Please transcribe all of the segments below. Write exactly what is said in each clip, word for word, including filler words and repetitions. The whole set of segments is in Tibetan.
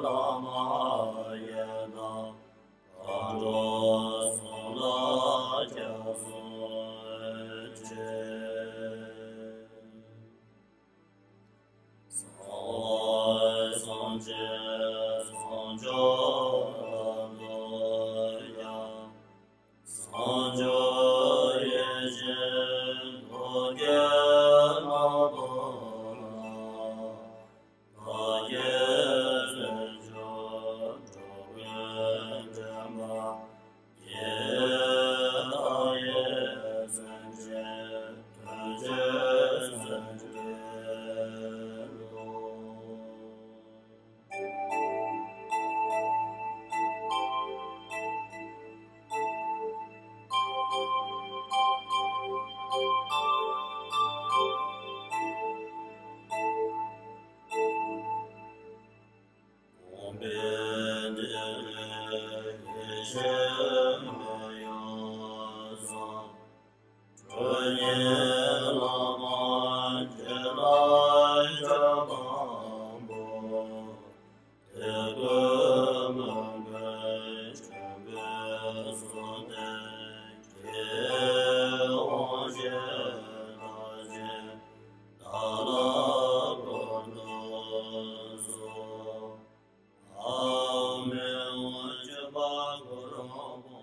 བླ་མ་ཡི་དམ་མཁའ་འགྲོ་གསུམ་ལ་སྐྱབས་སུ་མཆི། གསང་བ་སངས་རྒྱས་སངས་རྒྱས་ལ་འདུད་ཡང་། སངས་རྒྱས་ཡེ་ཤེས་རྡོ་རྗེ་ལ་འདུད་ན། བདག་གིས་སེམས་ཅན་འགྲོ་ཀུན་འདྲེན་པ། ཡེ་དག་ཡེ་སེམས་ཅན་ཐམས་ཅད་སེམས་བསྐྱེད་དོ། གོང་འཕེལ་འདི་ལས་ཡེ་ཤེས་མི་གཡོ་ས། གྲོལ་ཉིད་བླ་མ་རྒྱུད་ལ་སྐྱབས་དང་པོ། དེ་ཀུན་མི་འགོས་ཆོས་འཕེལ་གསུང་དེ་ཀའི་དབང་ཞེས་བཏགས་ཤིང་བདག་ལ་བསྐུར་དུ་གསོལ། ཨ་མི་ཨོ་ཅི་པ་གུ་རུ་བོ་དོ།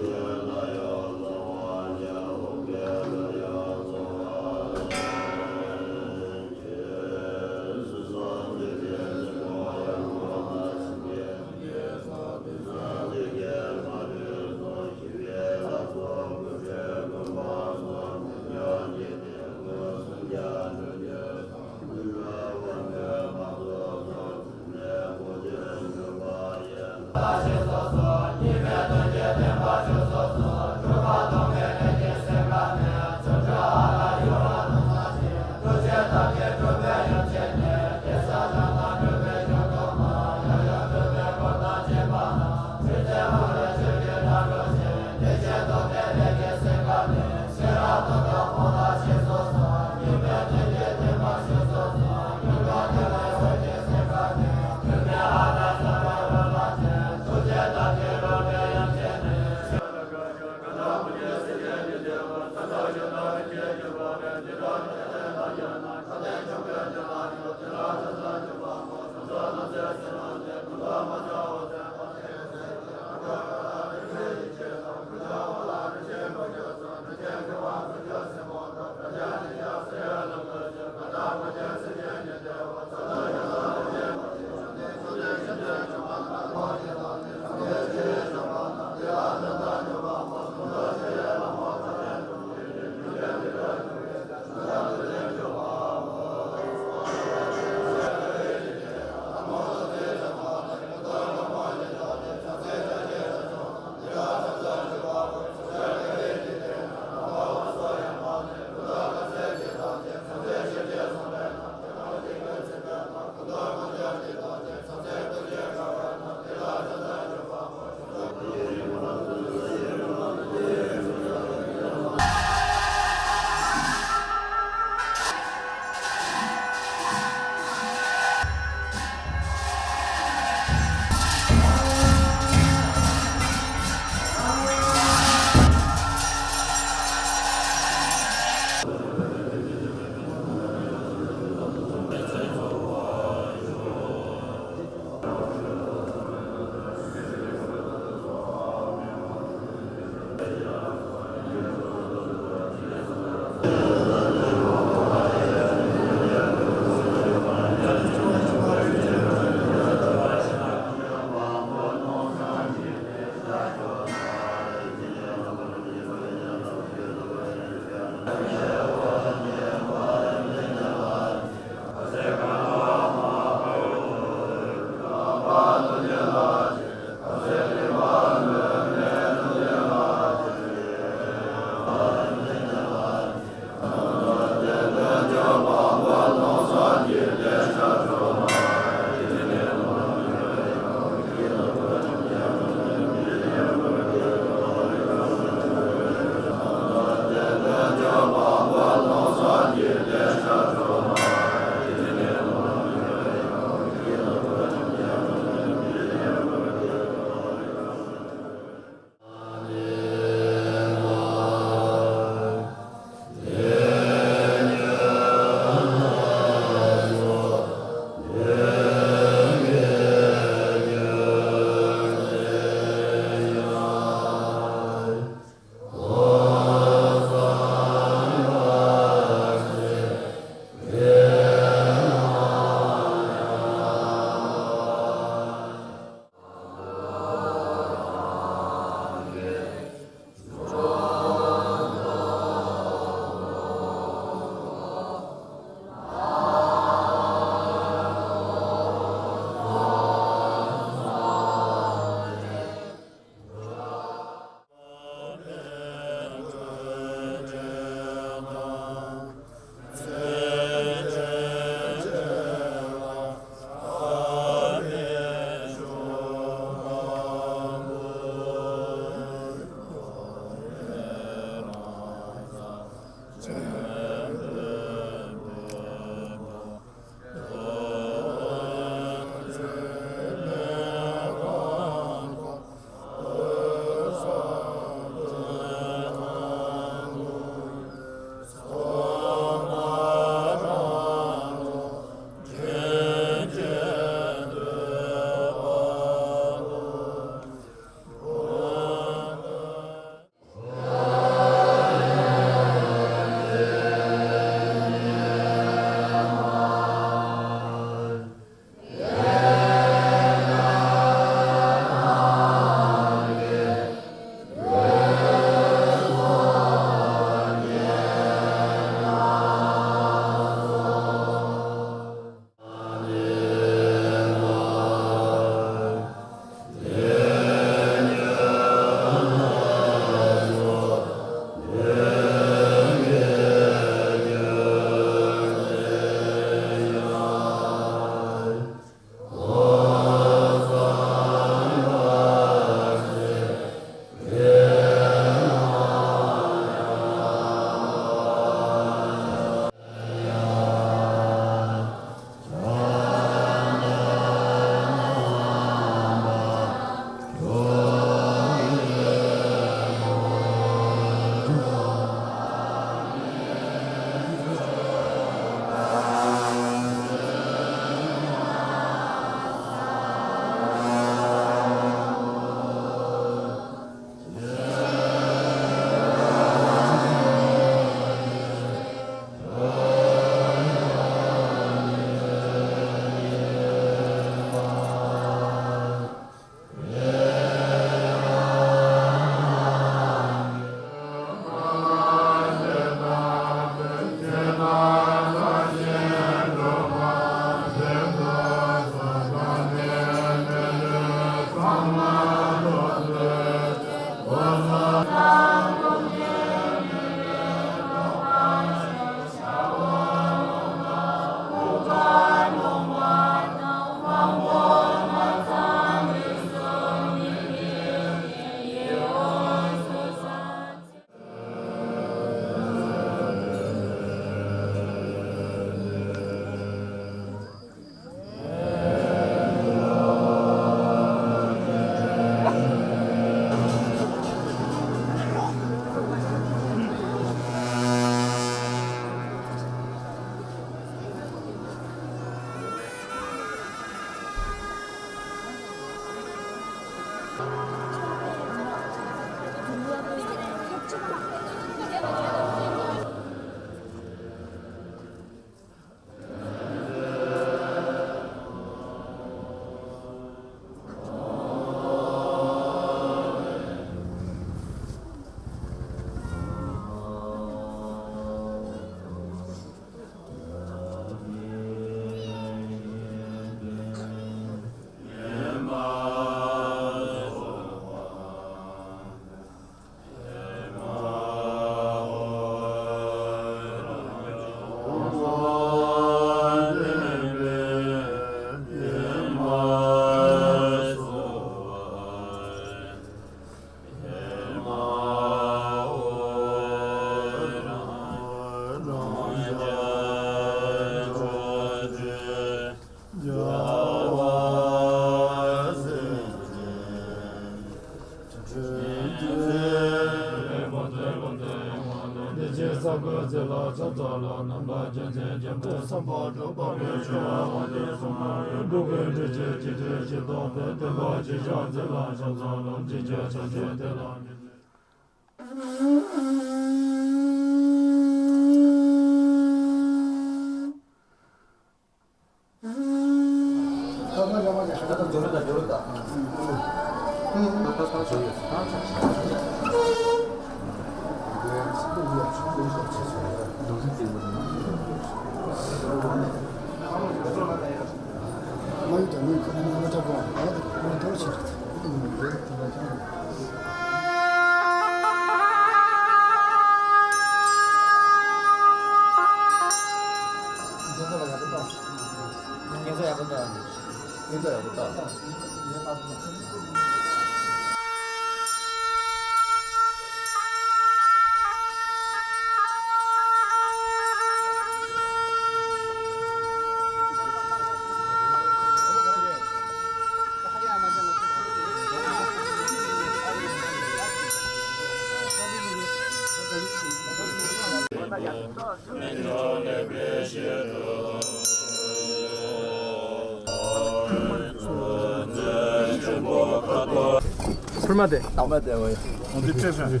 ཁུར་མ་དེ། ཁུར་མ་དེ་བ། འདི་ཁྲེ་ཧྲ།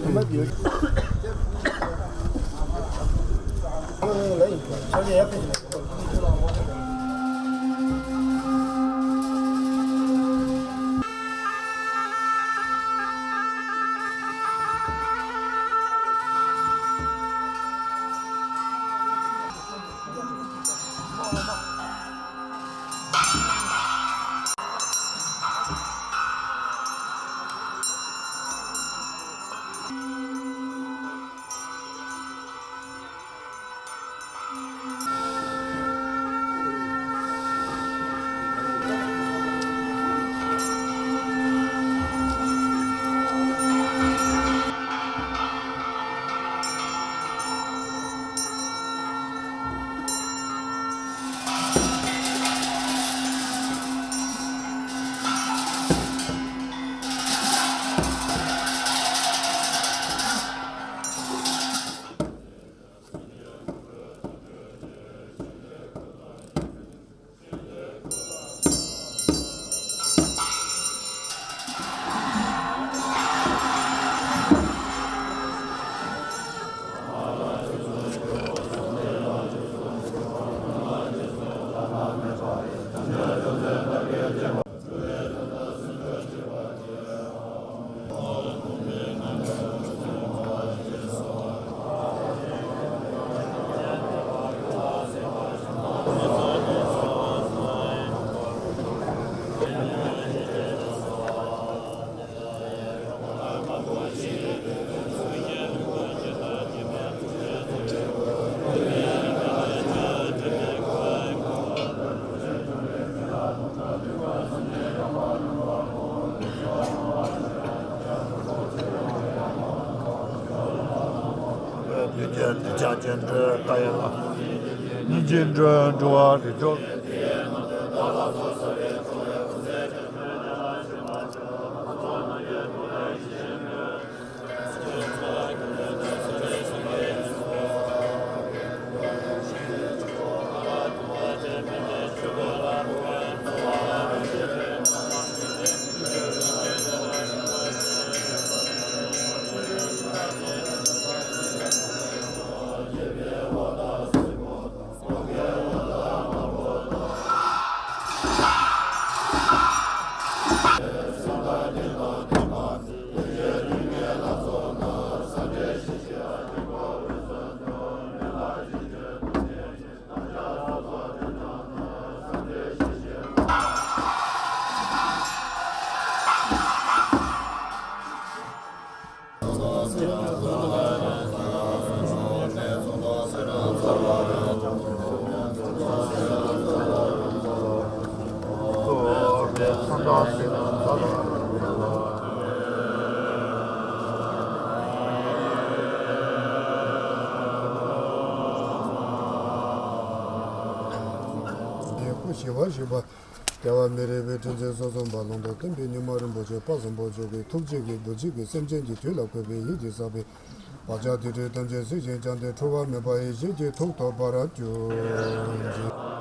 ཁུར་མ་དེ། བྱ་བྱེད་འགྲོ་ལྟ་ཡ་ལ། སྙིང་རྗེ་འགྲོ་འགྲོ་བ་རེ་འགྲོ། སྐུ་ཞི་བར་བཞུགས་པ། རྒྱལ་བ་མི་རིགས་པའི་སྤྲུལ་རྫས་སོ་སོ་འབར་ཀློང་དུ་སྟོན་པའི་ཉི་མ་རིན་པོ་ཆེ་དཔག་བསམ་དཔག་བྱ་དགུའི་ཐུགས་རྗེ་གིས་རྡོ་རྗེ་གི་སེམས་ཅན་གྱི་དུས་ལ་འཁོད་པའི་ཡིད་ཀྱིས་བསགས་པའི་བག་ཆགས་དེ་འཕྲལ་ཐམས་ཅད་གཟིགས་ཤིང་བཅོམ་ལྡན་འཁྲུལ་པ་མེད་པ་ཡེ་ཤེས་ཀྱི་ཐུགས་ཐོབ་པར་གྱུར་ཅིག།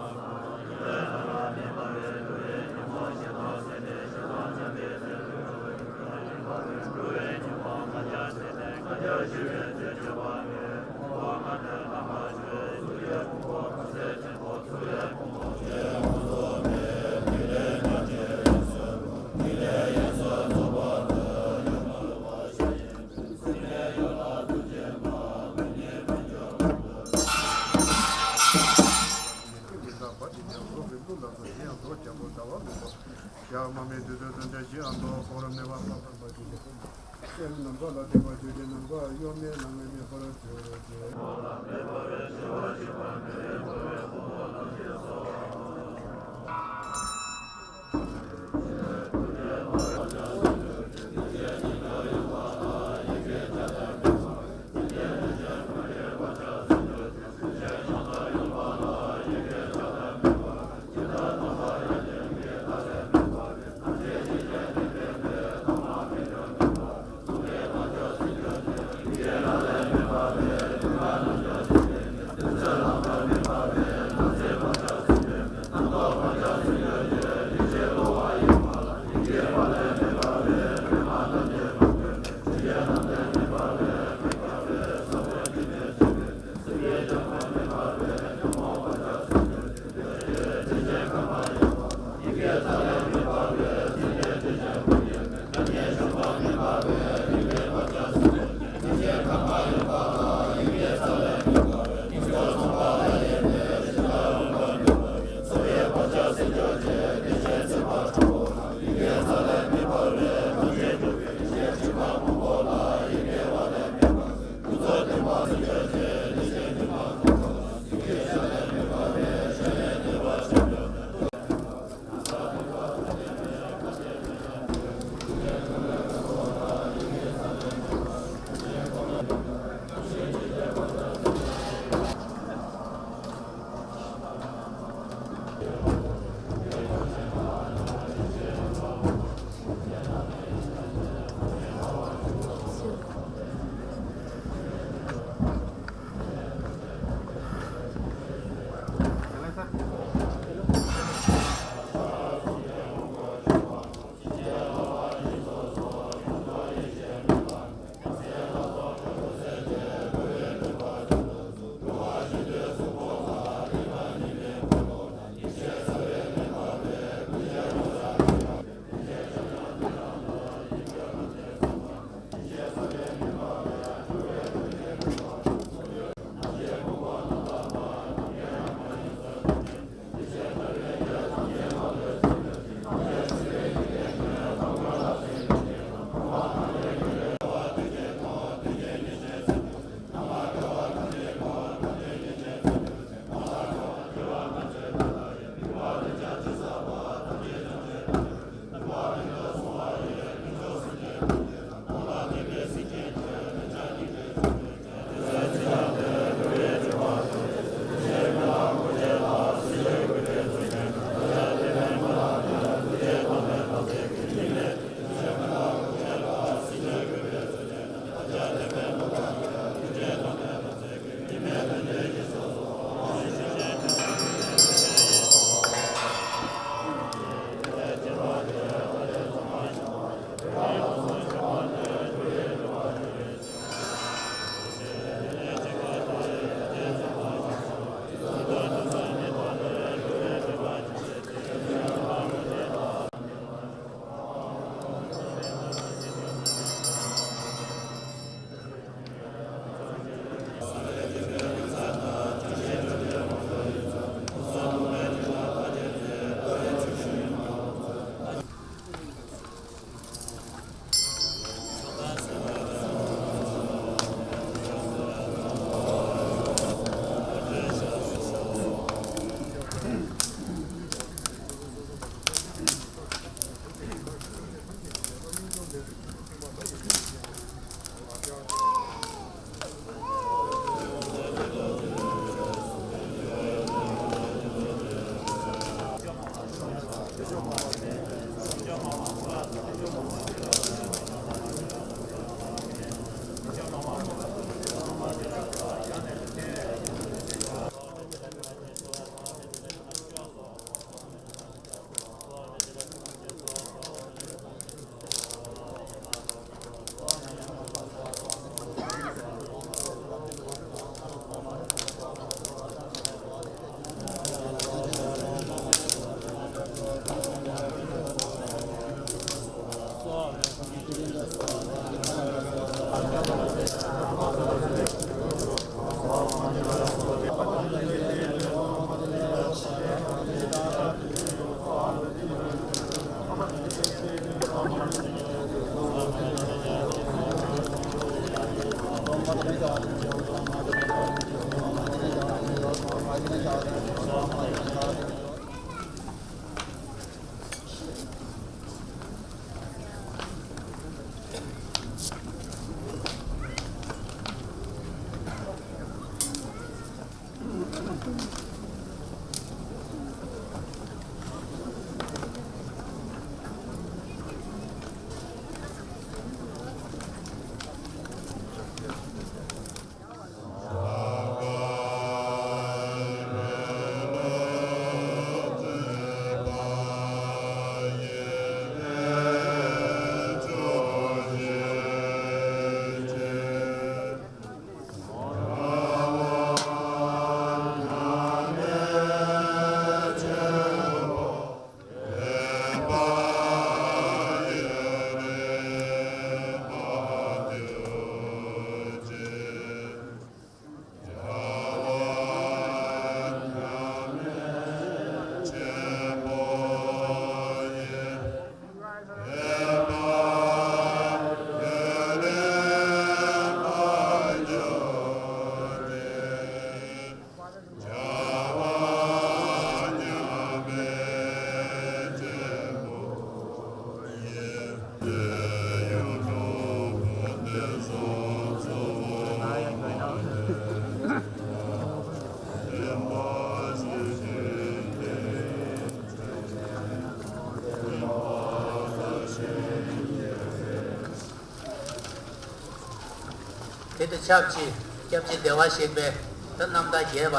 དེ་དང་ཆབས་ཅིག་སྐྱབས་རྗེ་བདེ་བར་གཤེགས་པའི་ད་རྣམ་ཐར་རྒྱས་པ་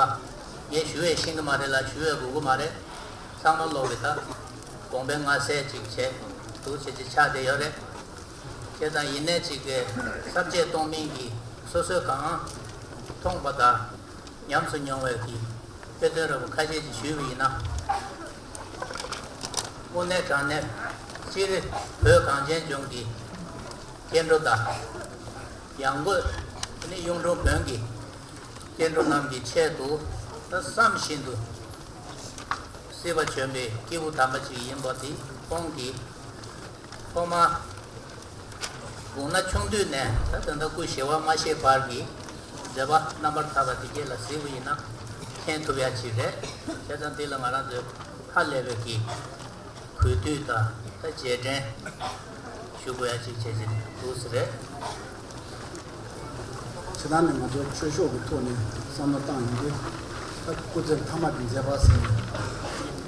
ངས་ཞུ་བས་ཤེས་ཀྱི་མ་རེད་ལ། ཞུ་བས་དགོས་ཀྱི་མ་རེད། ཚང་མ་ཀློག་གི། ད་དགོངས་པའི་མངའ་གསལ་ཅིག་བྱས་འདུག་བྱས་ཅིག་ཆགས་བསྡད་ཡོད་རེད། བྱས་ཙང་ཡིན་ནའི་ཅིག་གི་ས་བཅད་གཏོང་མིན་གྱི་སོ་སོས་གང་མཐོང་པ་དང་ཉམས་སུ་མྱོང་བའི་གི་དཔེ་མཚོན་འདྲ་པོ་ཁ་ཤས་ཅིག་ཞུས་པ་ཡིན་ན། དངོས་གནས་དྲང་གནས་སྤྱིར་བོད་གངས་ཅན་ལྗོངས་ཀྱི་སྐྱེ་འགྲོ་དང་ཡང་སྒོས་ནི་གཡུང་དྲུང་བོན་གྱི་སྐྱེ་འགྲོ་རྣམས་ཀྱི་ཆེད་དུ་ད་བསམ་བཞིན་དུ་སྲིད་པ་བྱོན་པའི་སྐྱེས་བུ་དམ་པ་ཅིག་ཡིན་པ་དེ་ཁོང་གིས་ཐོག་མར་དགུང་ན་ཆུང་དུས་ནས་ད་ད་ལྟ་སྐུ་ཞི་བ་མ་ཞེས་བར་གྱི་མཛད་པ་རྣམ་པར་ཐར་པ་དེ་སྐད་ལ་གཟིགས་པ་ཡིན་ན་མཁྱེན་ཐུབ་ཡ་ཅིག་རེད། བྱས་ཙང་འདི་ལ་ང་རང་ཚོས་ཧ་ལས་པའི་གི་གུས་འདུད་དང་ད་རྗེས་དྲན་ཞུ་དགོས་ཡ་ཅིག་བྱས་ཅིག་འདུག་ཟེར་རེད། ཕྱི་ནང་ནས་ང་ཚོ་ཆོས་ཕྱོགས་ཀྱི་ཐོག་ནས་བསམ་བློ་བཏང་ཡོང་དུས། ད་སྐུ་ཚེ་མཐའ་མ་གི་མཛད་པ་ཟེར་ནས་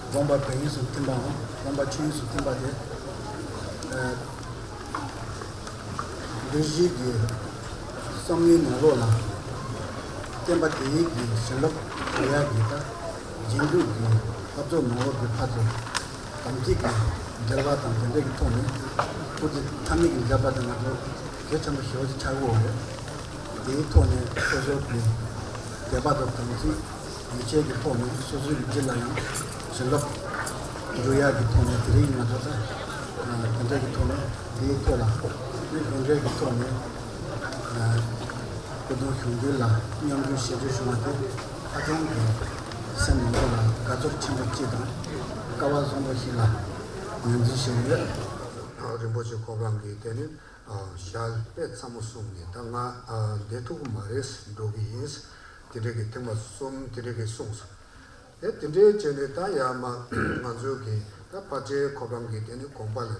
དགོངས་པ་བོད་དབྱིངས་སུ་ཐིམ་པའམ་དགོངས་པ་ཆོས་དབྱིངས་སུ་ཐིམ་པ་དེ། ཨ། འདུལ་བཞིའི་གི་བསམ་ཡུལ་ནང་ལོགས་ལ་བསྟན་པ་དེའི་གི་བྱིན་རླབས་འཇུག་ཡག་གི་ད་རྗེས་འཇུག་གི་འཐབ་རྩོད་ནང་ལོགས་ཀྱི་ཕར་ཚུར་དམ་ཚིག་གི་འབྲེལ་བ་དང་དེ་འདྲ་གི་ཐོག་ནས་སྐུ་ཚེ་མཐའ་མའི་གི་མཛད་པ་དེ་ང་ཚོ་གལ་ཆེན་པོ་ཞེ་པོ་ཅིག་ཆགས་ཀྱི་ཡོད་རེད། དེའི་ཐོག་ནས་སོ་སོ་གི་དད་པ་དང་དམ་ཚིག་ཡིད་ཆེས་ཀྱི་ཐོག་ནས་སོ་སོའི་རྒྱུད་ལ་ཡང་བྱིན་རླབས་འཇུག་ཡག་གི་ཐོག་ནས་དེ་རིང་ང་ཚོ་ད་དེ་འདྲ་གི་ཐོག་ནས་འདིའི་ཐོག་ལ་ནི་དེ་འདྲ་གི་ཐོག་ནས་སྐུ་གདུང་ཞུགས་འབུལ་ལ་མཉམ་ཞུགས་ཞལ་བརྗོད་ཞུ་བ་དེ་ཧ་ཅང་གི་སེམས་ནང་ལོགས་ལ་དགའ་ཚོར་ཆེན་པོ་ཅིག་དང་སྐལ་བ་བཟང་པོ་ཞིག་ལ་ངོས་འཛིན་ཞུ་གི་ཡོད། རིན་པོ་ཆེ་ཁོ་རང་གིས་དེ་ནི་ཞལ་དཔེ་ཚང་མ་གསུངས་ནས་ད་ང་བསྡད་ཐུབ་ཀྱི་མ་རེད། འགྲོ་གི་ཡིན། དེ་འདྲ་གི་ཐེངས་མ་གསུམ་དེ་འདྲ་གི་གསུངས་སོང་། དེ་དེ་འདྲའི་བྱས་ནས་ད་ཡར་མར་ང་ཚོའི་གི་ད་ཕལ་ཆེར་ཁོ་རང་གི་དེ་ནི་དགོངས་པ་ལ་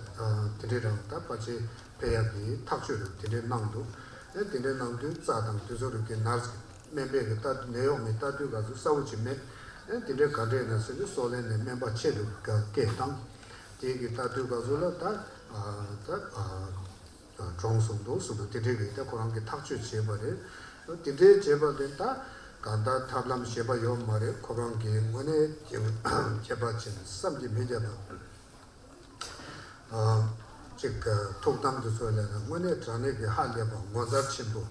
དེ་འདྲའི་རང་ད་ཕལ་ཆེར་ཕེབས་ཡག་གི་ཐག་གཅོད་རེད། དེ་འདྲའི་གནང་འདུག་དེ་འདྲའི་གནང་དུས་རྩ་དང་དེ་ཚོ་རིགས་ཀྱི་ནར་སྨན་པས་གི་ད་ནད་གཡོག་མི་ལྟ་དུས་ག་ཚོད་གསལ་པོ་ཅིག་མེད། དེ་འདྲའི་ག་འདྲས་ན་ཟེར་དུས་སོག་ལན་ནས་སྨན་པ་ཆེད་དུ་སྐད་བཏང་། དེ་གི་ལྟ་དུས་ག་ཚོད་ལ་ད་ད། གྲོངས་སོང་འདུག་གསུངས་འདུག་དེ་འདྲའི་རིགས་དེ་ཁོ་རང་གིས་ཐག་གཅོད་བྱས་པ་རེད། དེ་འདྲའི་བྱས་པ་དེ་ད་གང་ལྟར་ཐབས་ལམ་གཞན་པ་ཡོད་མ་རེད། ཁོ་རང་གིས་དངོས་གནས་ཁྱད་པར་ཅན་བསམ་གྱིས་མི་ཁྱབ་པ། ཅིག་ཐུགས་དམ་དེ་ཚོ་ལས་ན་དངོས་གནས་དྲང་གནས་ཀྱི་ཧ་ལས་པ་ངོ་མཚར་ཆེན་པོ།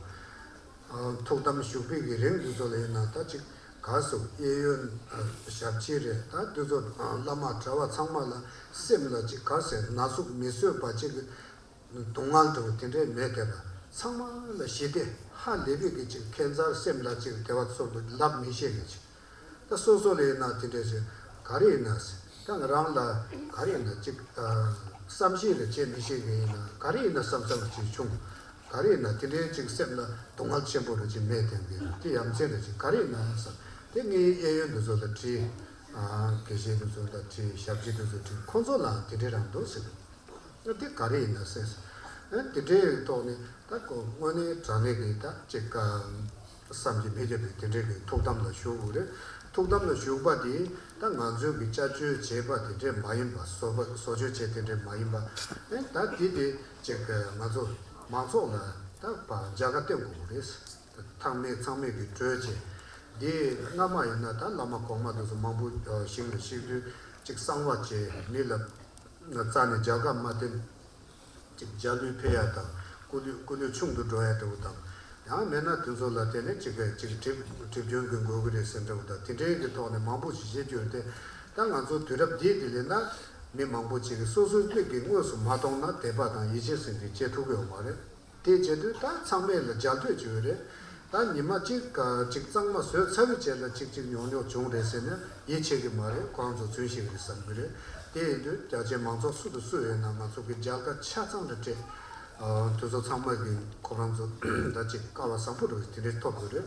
ཐུགས་དམ་བཞུགས་པའི་གི་རིང་དེ་ཚོ་ལ་ཡིན་ན་ད་ཅིག་ག་ཟེར་གཡས་གཡོན་ཞབས་ཕྱི་རེད། ད་དེ་ཚོ་བླ་མ་གྲྭ་བ་ཚང་མ་ལ་སེམས་ལ་ཅིག་ག་ཟེར་ན་ཟུག་མི་བཟོད་པ་ཅིག་སྡུག་བསྔལ་འདྲ་བོ་དེ་འདྲས་མེད་དེ་ལ་ ཚང་མ་ལ་ཞི་བདེ་ཧ་ལས་པའི་གི་ཅིག་ཁྱད་མཚར་སེམས་ལ་ཅིག་བདེ་བ་ཚོར་དུ་ལབ་མི་ཤེས་མཁན་ཅིག་ད་སོ་སོ་ལ་ཡིན་ན་དེ་འདྲས་ཅིག་ག་རེ་ཡིན་ན་ཟེར། ད་ང་རང་ལ་ག་རེ་ཡིན་ན་ཅིག་ཨ། བསམ་ཤེས་ལ་བྱེད་མི་ཤེས་མཁན་ཡིན་ན་ག་རེ་ཡིན་ན་བསམ་བསམ་ཅིག་བྱུང་། ག་རེ་ཡིན་ན་དེ་འདྲའི་ཅིག་སེམས་ལ་སྡུག་བསྔལ་ཆེན་པོ་རེ་ཅིག་མེད་དེ་འདི་དེ་ཡ་མཚན་རེ་ཅིག་ག་རེ་ཡིན་ན་བསམ། དེ་ངའི་གཡས་གཡོན་འདི་ཚོ་ལ་དྲིས། ཨ། དགེ་བཤེས་འདི་ཚོ་ལ་དྲིས། ཞབས་ཕྱི་འདི་ཚོ་དྲིས། ཁོ་ཚོ་ལའང་དེ་འདྲའི་རང་འདུག་ཟེར། ཨ། དེ་ག་རེ་ཡིན་ན་ཟེར། ཨ། དེ་འདྲའི་ཐོག་ནས་ད་ཁོ་དངོས་གནས་དྲང་གནས་ཀྱི་ད་ཅིག་ཨ། བསམ་གྱིས་མི་ཁྱབ་པའི་དེ་འདྲའི་གི་ཐུགས་དམ་ལ་བཞུགས་དགོས་རེད། ཐུགས་དམ་ལ་བཞུགས་པ་དེ་ད་ང་ཚོའི་གི་སྐྱབས་བཅོལ་བྱས་པ་དེ་འདྲས་མ་ཡིན་པ། བཟོ་པ་བཟོ་བཅོས་བྱས་དེ་འདྲས་མ་ཡིན་པ། ཨེ། ད་དེ་དེ་ཅིག་ང་ཚོ་མང་ཚོགས་ལ་ད་ཕར་མཇལ་ཁ་སྟོན་དགོས་རེད། ཚང་མས་ཚང་མས་གི་གྲོས་བྱས། འདི་སྔ་མ་ཡིན་ན་ད་བླ་མ་གོང་མ་དེ་ཚོ་མང་པོ་ཞིང་ལ་གཤེགས་དུས་ཅིག་གསང་བ་བྱས། མི་ལ་རྩ་ནས་མཇལ་ཁ་མ་སྟོན། ཅིག་འཇའ་ལུས་འཕེལ་ཡ་དང་། སྐུ་ལུས་སྐུ་ལུས་ཆུང་དུ་འགྲོ་ཡ་འདྲ་བོ་དང་། ཡང་མིན་ན་དེ་ཚོ་ལ་བརྟེན་ནས་ཅིག་གི་ཅིག་གྲིབ་གྲིབ་སྐྱོན་གྱི་འགོས་ཀྱི་རེད་ཟེར་འདྲ་བོ་དང་། དེ་འདྲའི་གི་ཐོག་ནས་མང་པོ་ཞིག་བཤད་རྒྱུ་ཡོད་དེ། ད་ང་ཚོ་དུས་རབས་འདིའི་དེ་ལས་ན་མི་མང་པོ་ཅིག་གིས་སོ་སོའི་ལུས་ཀྱིས་དངོས་སུ་མ་མཐོང་ན་དད་པ་དང་ཡིད་ཆེས་ཟེར་འདི་སྐྱེ་ཐུབ་ཀྱི་ཡོད་མ་རེད། དེ་བྱེད་དུས་ད་ཚང་མས་ལ་མཇལ་འདོད་བྱེད་ཀྱི་རེད། ད་ཉི་མ་གཅིག་ག་ཅིག་གཙང་མ་བཟོས་ཚར་བའི་རྗེས་ལ་ཅིག་ཅིག་ཉོག་ཉོག་བྱུང་རེད་ཟེར་ན་ཡིད་ཆེས་ཀྱི་མ་རེད། ཁོང་ཚོ་རྫུན་བཤད་ཀྱི་རེད་བསམ་གྱི་རེད། དེ་ཡིན་དུས་རྒྱ་ཆེ་མང་ཚོགས་སུ་དང་སུ་ཡོད་ན་ང་ཚོ་གི་མཇལ་ཁ་ཆ་ཚང་རེ་སྤྲད། ཨ། དུས་ཚོད་ཚང་མ་གི་ཁོ་རང་ཚོ་ད་ཅིག་སྐལ་བ་བཟང་པོ་རེད། དེ་འདྲའི་ཐོབ་དགོས་རེད།